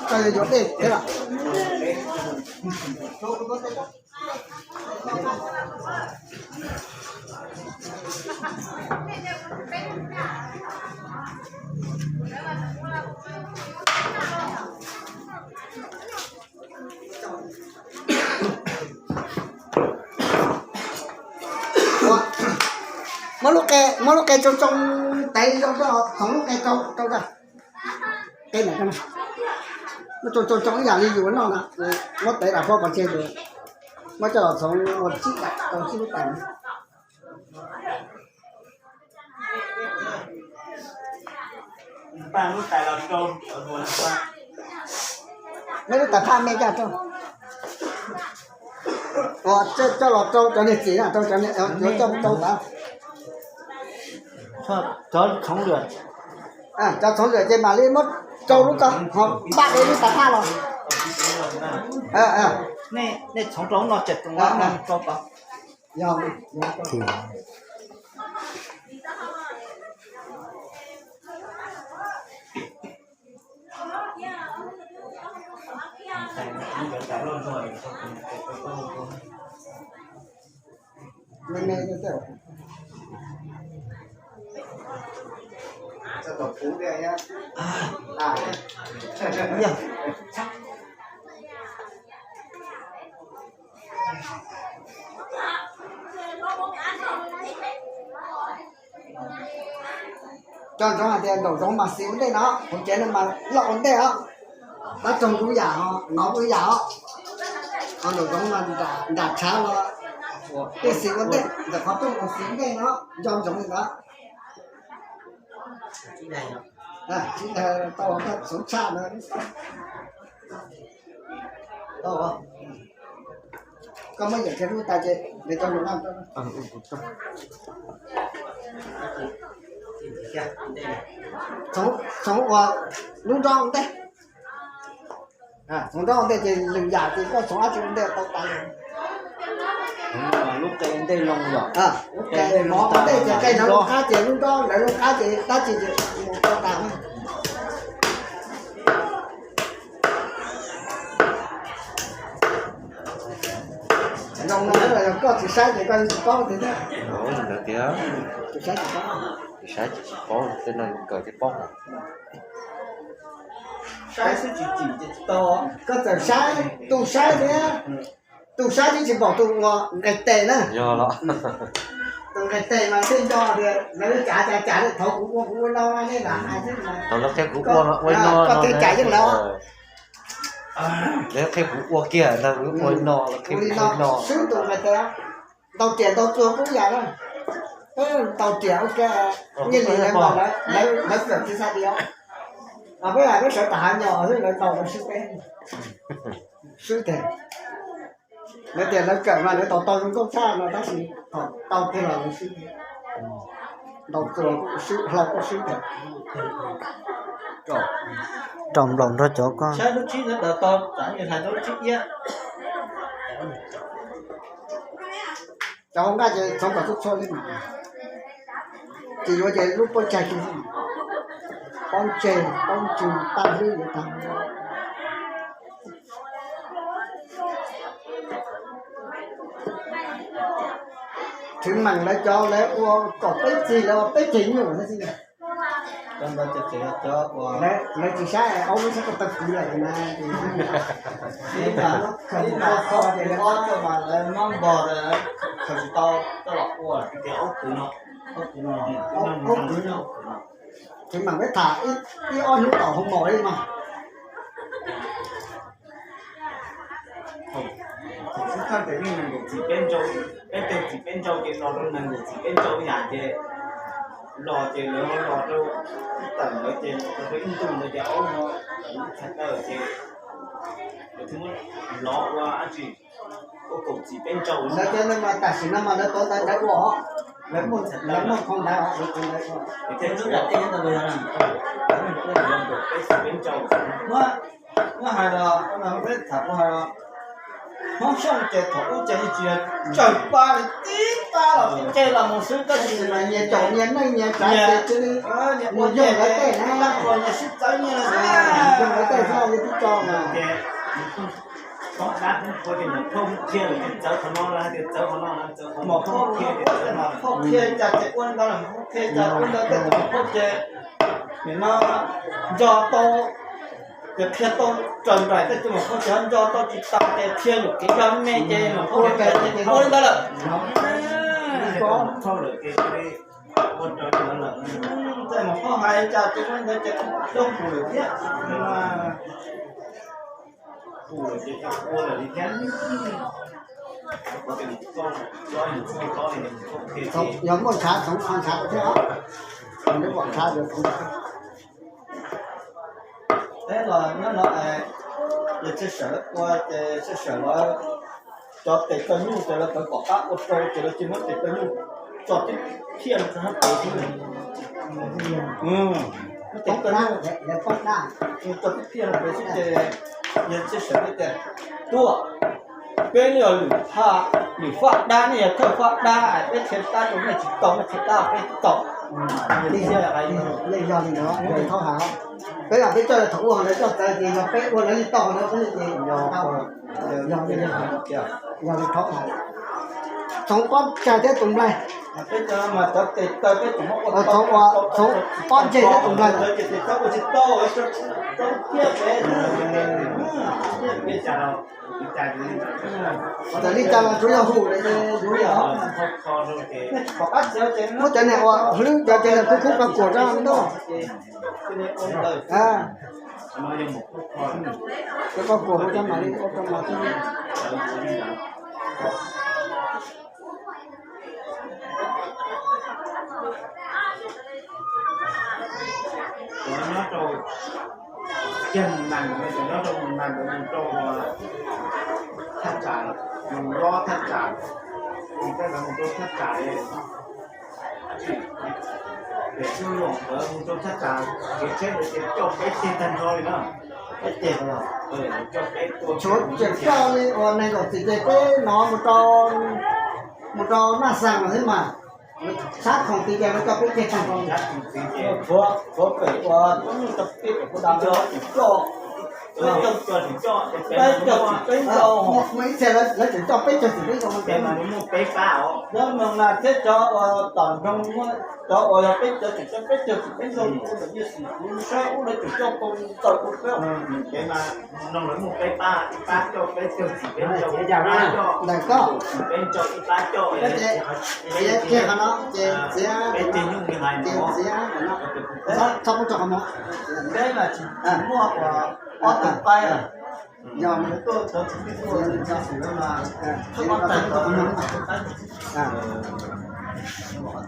Koj yuav yuav dej thiab los? Muab lub qe, muab lub qe tsoo tsoo tev zoo rau, txhoov lub qe rau rau. Qe ntawm ko, muab tsoo tsoo tsoo ib yam li yus ua noj na, muab tev daim pob pov tseg, muab coj los txhoov ua tsib daim rau tsib lub tais. Meb lub tais phaj me coj rau, coj los rau cov niag txiv na, rau cov niag, yuav coj rau ntawd. Cov txhoov lwm, cov txhoov lwm ces mam li muab rau lub ko, ho npaj dua lub tais phaj los. Nej txhoov rau no tseem tus no rau tod. Cov ntsoov hais tias nraum zoov mas xis ua ntej no, hauv tsev no mas loj ua ntej os. Tab tsoog kuj yam os, nov kuj yam os. Ho nraum zoov mas nram tshav los tej xis ua ntej, ntawm qhov rooj mas xis ua ntej no, nco ntsoov li ntawd. Tsis tau, koj txhoov tshaj na. Koj muab yawm kiag lub tais ces nws coj mus noj. Txhoov ua lub nrob ua ntej. Txhoov nrob ua ntej ces lwm yam ces koj txhoov dab tsi ua ntej tau tas. Lub qe ua ntej loo yom. Lub qe mov ua ntej ces qe ntawd loo qab ces lub nrob ntawd loo qab ces dab tsi ces mus tau tas. Zoo no los yog koj tsis saib ces koj tsis paub tiag thiab. Tsis saib tsis paub, tsis saib ces tsis paub, tej no yus kawm thiaj paub. Saib xwb tsis tsim ces tsis tau. Koj txawm saib, tus saib thiab, tus saib twb tsis npaum tus ua nqes tes na. Yog los. Tus nqes tes mas thiaj nco tias lawv cas cas cas li thaum kuv ua kuv ua no ne lam hais xwb. Thaum lawv qhia kuv ua no ua no koj thiaj cas yeej lawv. Lawv qhia kuv ua kiag ntag, kuv ua no, lawv qhia kuv ua no. Swb tus nqes tes. Ntaus riam ntaus txuas kuj yam na. Peb ntaus riam ua ke, nyiaj lis lawv ntaus lawv, lawv kawm tsis xa diav. Peb hais peb sawv tom hav nyos xwb lawv ntaus lawv swb peb. Swb tiag. Lawv tias lawv kawm mas lawv tau tau zoo nkauj tshaj no tab sis thaum tau kiag los lawv swb. Ntaus txuas kuj swb, hlau kuj swb tiag. Rau nploos nrog cov ko. Saib lub tsib no daws tau, tam nim hais tau lub tsib iab. Cov hauv nqaij ces txhoov kom txhua txhua li mas, tsis yuav ces lub pob tseg, pob ntseg, pob ntseg paj hlwb yuav tag. Thwv meem lawv cov lawv ua kaum peb txig lawv ua peb ceg nyuj thiab xwb. Lawv tsis saib aub lub sab ko taw kwv lawm na. Ib no kho tias lawv ob mas lawv mob npog, khaws tsis tau coj los ua tias aub kwv no, aub kwv no. Thwv meem peb tham ib ob hnub tom hoo maum li mas. Thaum xub thawj ces yeej nees nkaum txim peb ntsau, peb caug txim peb ntsau ces los rau nees nkaum txim peb ntsau yam ces los ces lawv ho los rau ib tawm ntawd ces los rau ib ntus ntawd ces aub no lub txhais taw ces lawv thiaj muab lov ua dab tsi. Lawv cov ntawd mas tam sim no mas lawv tuav ntawv ntawd ua os, lawv muaj, lawv muaj qhov ntawd os, lawv qhov ntawd. Muab, muab hais los, peb tham kuv hais los, Hmoob Xyooj ces thaum ub ces yeej tsis yog tsawg pab li, tib pab los tib ce los mus xwb, tab sis mas nyias caum nyias neej nyias tsav ces cia li mus yoog lawv tej na, nyias sib txawv nyias xwb, yoog lawv tej xwb, yog tib co mas. Toob dab Hmoob Qhua ces nyuam qhuav qhia lawm ces txawv qhov no, lawv hais tias txawv qhov no, txawv qhov no, qhia ces txawv qhov no, qhia cas ces ua li ntawd, qhia cas ua li ntawd, tej tus qhua ces nim no nco tau, ces qhia tau raws nraim, tej tus qhua ces nco tau tsis tau ces qhia yuam kev zog me ces ua li ntawd lawm. Tej mus qhov hais cas ces ua li ntawd ces coj pum lawm thiab. Yog muaj ntshav txhoov qhov ntshav thiab, nws pom ntshav. Peb los nyob no, yog txhiaj sawm ua ces txhiaj sawm lawv cov tes txawj nyuj ces lawv tawv kom qab ua rau ces lawv cia muab tes txawj nyuj tso tib phiaj rau hauv pes xwb. Tes txawj nyuj tso tib phiaj rau pes xwb ces yog txhiaj sawm tias tuaj, peb yog lwm, lwm faj dab, nej yog thawj faj dab, peb qhia dab rau nej tsis tau, nej qhia dab peb tau. Yeej yog li ntawd, peb los peb coj lawv thaum ub ho lawv coj txawv ces yog peb ua lawv yeej tau, lawv peb ces yog li, yog li thaum txhoov pob tsaig thiab tus nplaig, txhoov ua, txhoov pob ntseg thiab tus nplaig. Txawm li cas los tsuav yog hum lawm ces yuav yog muab cov niag ua hlwb cov ces kuj khub koj kuam rau ntuj. Cov koj kuam rau mam li ua rau mas. Cov nyob rau, cov nyob rau mus nag ntawd mus rau thaj tsam, mus lob thaj tsam, mus rau thaj tsam, pem Tub Loos ntawd mus rau thaj tsam kev tsheb ntawd ces coj peb ceg tag nrho li na. Peb ceg, tshuav tseem coj li uas nees nkaum txim ces peb no mus rau, mus rau Naj Xees lawm xwb mas. Sab khoom tid ces lawv coj peb ceg tag nrho. Tshuav pem uas tub nyuj rau peb pem kuv da lawv tseem coj, peb cog tsis peb nkaus, muaj ib txhia lawv tseem coj peb cog tsis peb nkaus. Muaj peb pab os. Nyob Moos Nas thiab cov uas tom nroog, cov uas yog peb cov tseem coj peb cog tsis peb nkaus, ua ntawm Nyiaj Xwm kuv saib ub lawv tseem coj tau txaus ua peb. Kev mas nroog lawv muaj peb pab, ib pab coj peb cog tsis peb nkaus, ib pab coj ntawm koj, peb nkaus ib pab coj, txiav kiag qhov no ces txiav peb ceg nyuj li hais ces txiav no, txhob pub rau qhov no. Peb mas tsis muaj uas ob tug qaib. Yog tuaj cov txiv neej tuaj,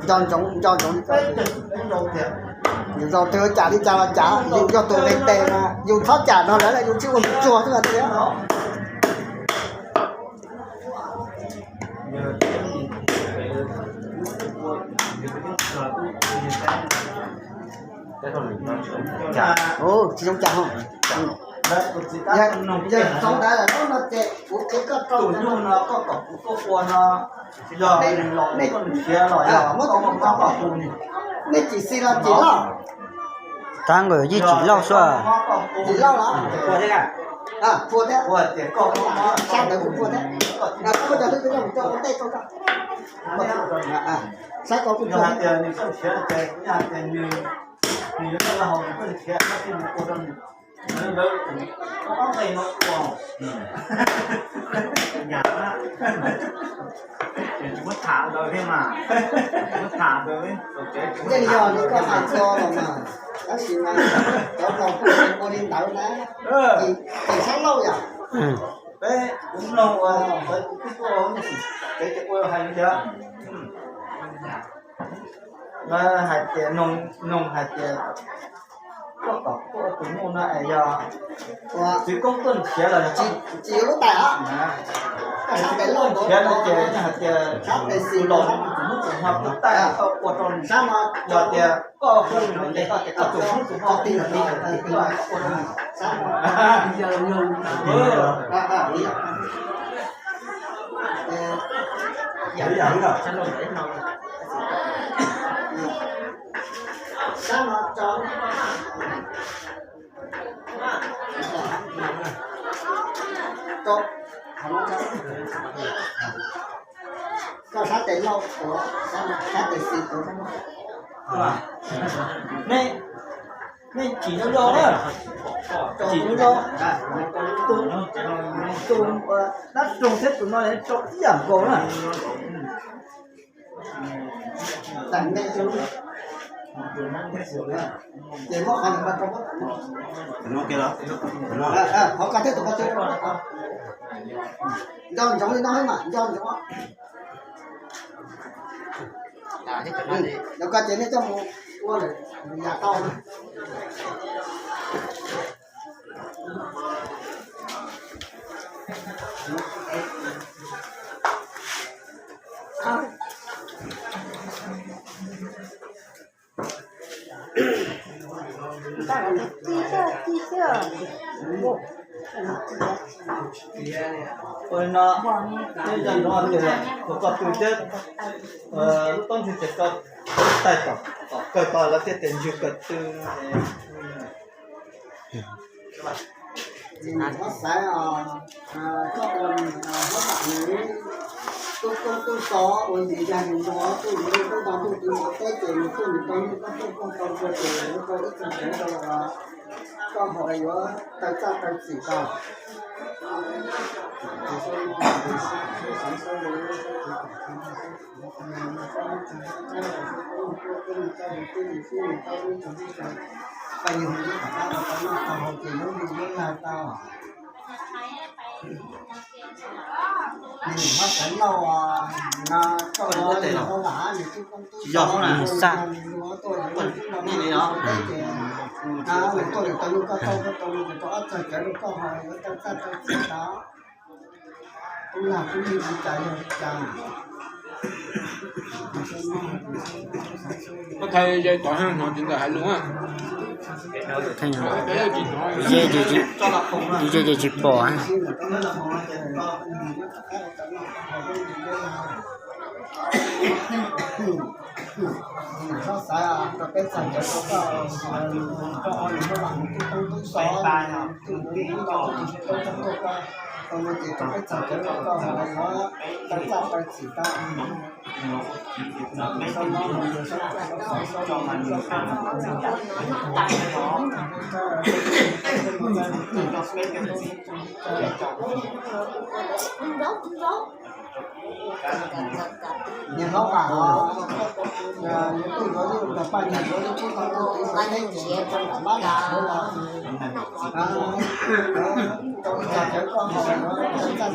nco ntsoov, nco ntsoov li ko. Yus zaus twg ua cas li cas los cas, yus yog tus nqis tes mas yus txhob cam no lawm, yus tsis ua tsuag xwb tiag. Tsis zoo cas ho. Yog txhob ntawd lawm, hnub no ces kuv qhia koj rau tus nyuj no, koj kom kuv tuaj ua no, yog nws los nej nrhiav los yog muab tus nyuj tso kom hu, nej tsim xis los tsim lauj. Tab nqes yeej tsim lauj xwb. Tsim lauj los? Phua thiab, sab ntawd kuj phua thiab. Koj cov hlwb koj coj mus coj ua ntej rau koj. Saib koj kuj phua thiab. Yeej yog li koj hais txog los mas, tab sis mas cov laus kuj tsis ua li ntawd na, tseem sab lauj yom. Peb kuv mloog uas lawv kuv twb tuaj ua nej sim kev ces ua hais li ntawd. Lawv hais tias, noog hais tias, koj kom tuaj ua tus nyuj no es yog txiv koob tuaj nrhiav los yog tsis yuav lub tais os. Thiab no ces hais tias tus laus tus muab tus hmo tus taij tau ua rau nws, yog tias koj hu no ces koj tias koj tus muab tus hmo tus taij tau ua rau nws. Koj sab tes lauj tuav, sab tes xis tuav. Nej, nej tsim zoo zoo na, tsim zoo zoo. Tus, tus dab roog thiab tus no rau ib yam nkaus na. Ces muab qhov no rau, qhov ko thiab tus ko, nco ntsoov li no mas nco ntsoov. Lawv ko ces nej coj mus ua lawm yam tau na. Ua no, tej zaum no ces kom koj tw thiab, lub taub ntswg ces koj taij tom, tom kawg tod lawv thiaj tias ntswg kawg tw. Txiv Hmoob Xaiv, koj ua nws hlob mam nws tub koob tub xov ua ntxiv yag nws nrog tub nws tub nrog ntuj tub nrog teb ces nws tuaj nws tau nyiaj koj tuaj koj tau ntsuag ces nws tau ib txog cov rau koj haus yuav taw txaj taw txim tau. Yog nws xaj. Koj thaiv yawg tod hnov tsis ntawm hais lus. Yawg ces tsis pom. Txhob xaiv rau peb txog cawv rau koj, koj ua nws hlob mam nws tub koob tub xov, tus tub tub tau tub tub tau tub tau koj, tau no ces rau peb txog cawv rau koj, tau txaj tau txim tau. Niag hlob mas, nws tuaj yuav lub paj niam yuav lub kub tau lub twv tau teb ces nws rau nram mab nram suav los, rau ib co cawv koj haus, txaj txaj